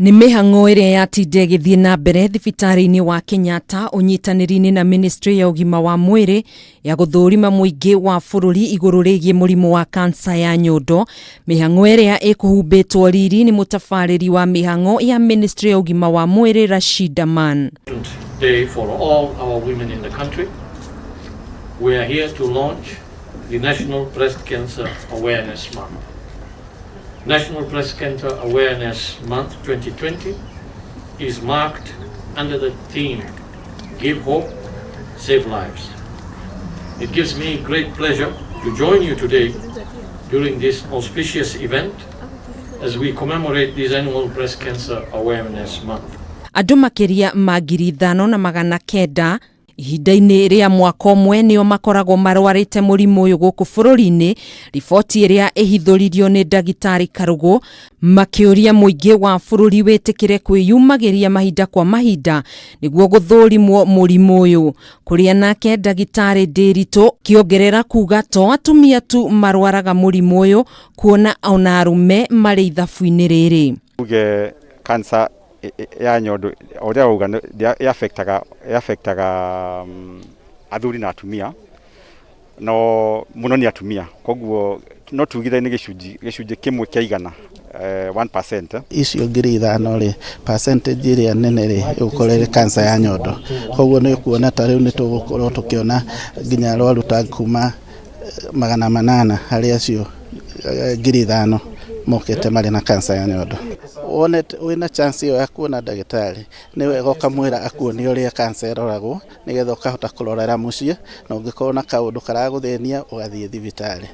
Nĩ mĩhang'o ĩrĩa yatinda ĩgĩthiĩ na mbere thibitarĩ-inĩ wa Kenyatta ũnyitanĩri-inĩ na Ministry ya ũgima wa mwĩrĩ ya gũthũrima mũingĩ wa bũrũri igũrũ rĩgiĩ mũrimũ wa kansa ya nyondo. Mĩhang'o ĩrĩa ĩkũhumbĩtwo riri nĩ mũtabarĩri wa mĩhang'o ya Ministry ya ũgima wa mwĩrĩ Rashid Aman. Day for all our women in the country. We are here to launch the National Breast Cancer Awareness Month. National Breast Cancer Awareness Month 2020 is marked under the theme Give Hope, Save Lives. It gives me great pleasure to join you today during this auspicious event as we commemorate this annual Breast Cancer Awareness Month. Andũ makĩria ma 5900 ihinda-inĩ rĩa mwaka ũmwe nĩo makoragwo marwarĩte mũrimũ ũyũ gũkũ bũrũri-inĩ. Riboti ĩrĩa ĩhithũririo nĩ ndagĩtarĩ Karũgũ makĩũria mũingĩ wa bũrũri wĩtĩkĩre kwĩyumagĩria mahinda kwa mahinda nĩguo gũthũrimwo mũrimũ ũyũ, kũrĩa nake ndagĩtarĩ Ndĩritũ kĩongerera kuga to atumia tu marwaraga mũrimũ ũyũ, kuona ona arũme marĩ ithabu-inĩ rĩrĩ. Uge cancer ya nyondo ũrĩa wauga ĩ-affectaga athuri na atumia, no mũno nĩ atumia. Koguo no tugire nĩ gĩcunjĩ kĩmwe kĩa 100, 1%. Icio 5,000 rĩ, percentage ĩrĩa nene rĩ, ĩgũkorwo ĩrĩ cancer ya nyondo. Koguo nĩ ũkuona ta rĩu nĩ tũgũkorwo tũkĩona nginya arwaru ta kuma 800 harĩ acio 5,000 mokĩte marĩ na cancer ya nyondo. Wone wĩna chance ĩyo ya kuona ndagĩtarĩ, nĩ wega ũkamwĩra akuonie ũrĩa cancer ĩroragwo, nĩgetha ũkahota kũrorera mũciĩ, na ũngĩkorwo na kaũndũ karagũthĩnia ũgathiĩ thibitarĩ.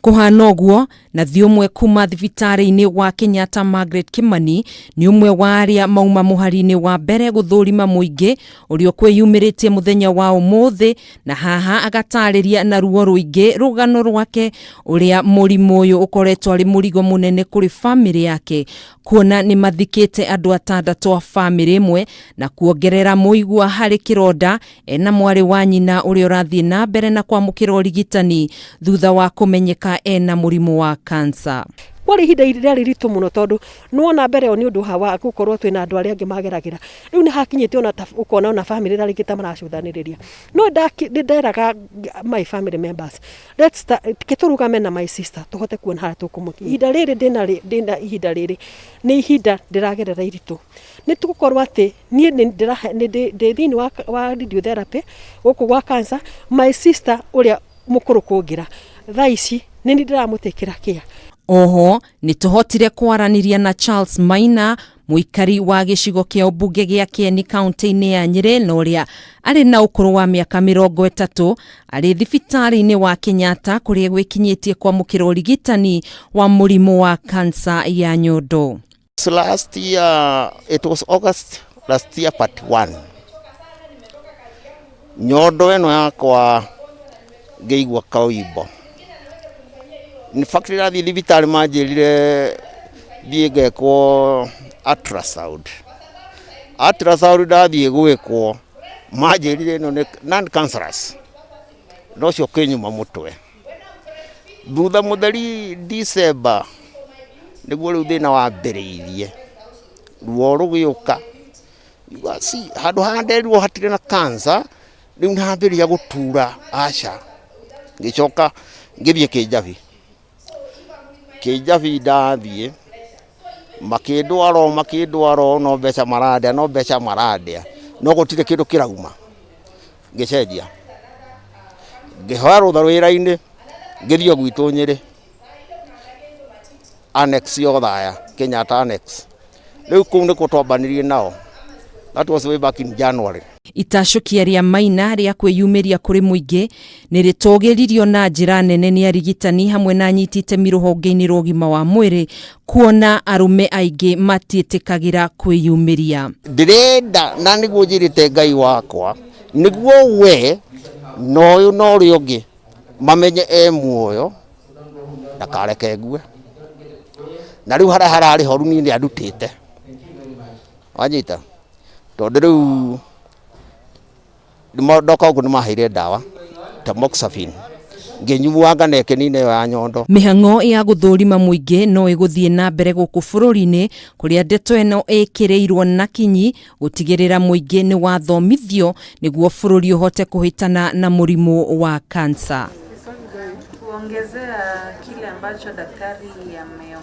Kũhana ũguo, nathi ũmwe kuma thibitarĩ-inĩ wa Kenyatta, Margaret Kimani, nĩ ũmwe wa arĩa mauma mũhari-inĩ wa mbere gũthũrima mũingĩ ũrĩa ũkwĩyumĩrĩtie mũthenya wa ũmũthĩ, na haha agatarĩria na ruo rũingĩ rũgano rwake ũrĩa mũrimũ ũyũ ũkoretwo arĩ mũrigo mũnene kũrĩ bamĩrĩ yake, kuona nĩ mathikĩte andũ atandatũ a bamĩrĩ ĩmwe, na kuongerera mũigua harĩ kĩronda ena mwarĩ wa nyina ũrĩa ũrathiĩ na mbere na kwamũkĩra ũrigitani thutha wa kũmenyeka ena mũrimũ wa kansa. Kwarĩ ihinda rĩarĩ ritũ mũno, tondũ nĩwona mbere ĩyo nĩ ũndũ wa gũkorwo twĩna andũ arĩa angĩ mageragĩra. Rĩu nĩ hakinyĩte ona ũkona ona bamĩrĩ ta rĩngĩ ta maracũthanĩrĩria, no nĩ nderaga my family members, let's start, tũrũgame na my sister tũhote kuona harĩa tũkũmũkinyia. Ihinda rĩrĩ ndĩna ihinda rĩrĩ nĩ ihinda ndĩragerera iritũ, nĩ tũgũkorwo atĩ niĩ nĩ ndĩ thĩinĩ wa radiotherapy gũkũ gwa cancer. My sister ũrĩa mũkũrũ kũngĩra thaa ici nĩ niĩ ndĩramũtĩkĩra kĩa. Oho nĩ tũhotire kwaranĩria na Charles Maina, mũikari wa gĩcigo kĩa ũmbunge gĩa Kieni kaunti-inĩ ya Nyĩrĩ, na ũrĩa arĩ na ũkũrũ wa mĩaka 30, arĩ thibitarĩ-inĩ wa Kenyatta kũrĩa gwĩkinyĩtie kwamũkĩra ũrigitani wa mũrimũ wa kansa ya nyondo. So last year, it was August last year, part one. Nyondo ĩno yakwa ngĩigua kaũimbo. In fact, ndĩrathiĩ thibitarĩ manjĩrire thiĩ ngekwo ultrasound. Ultrasound ndathiĩ gwĩkwo manjĩrire ĩno nĩ non cancerous. No ũcio ũkĩnyuma mũtwe. Thutha mũtheri December nĩguo rĩu thĩna wambĩrĩirie. Ruo rũgĩũka. Handũ haha nderirwo hatirĩ na cancer, rĩu nĩ hambĩrĩria gũtura, aca. Ngĩcoka ngĩthiĩ Kĩnjabi. Kĩnjabi ndathiĩ makĩndwara o makĩndwara o, no mbeca marandĩa, no mbeca marandĩa, no gũtirĩ kĩndũ kĩrauma. Ngĩcenjia, ngĩhoya rũtha wĩra-inĩ, ngĩthiĩ o gwitũ Nyĩrĩ Annex ya Othaya, Kenyatta Annex. Rĩu kũu nĩkuo twambanirie nao. That was way back in January. Itacũkia rĩa Maina rĩa kwĩyumĩria kũrĩ mũingĩ nĩ rĩtũgĩririo na njĩra nene nĩ arigitani hamwe na anyiti itemi rũhonge-inĩ rwa ũgima wa mwĩrĩ, kuona arũme aingĩ matiĩtĩkagĩra kwĩyumĩria. Ndĩrenda na nĩguo njĩrĩte Ngai wakwa, nĩguo we na ũyũ na ũrĩa ũngĩ mamenye e muoyo, ndakareke ngue. Na rĩu harĩa hararĩ horu niĩ nĩ andutĩte, wanyita, tondũ rĩu ndoka gũkũ nĩ maheire ndawa tamoxifen. Ngĩnyuanga na ĩkĩnina ĩyo ya nyondo. Mĩhang'o ya gũthũrima mũingĩ no ĩgũthiĩ na mbere gũkũ bũrũri-inĩ, kũrĩa ndeto ĩno ĩkĩrĩirwo na kinyi gũtigĩrĩra mũingĩ nĩ wathomithio nĩguo bũrũri ũhote kũhĩtana na mũrimũ wa kansa. Kuongezea kile ambacho daktari ame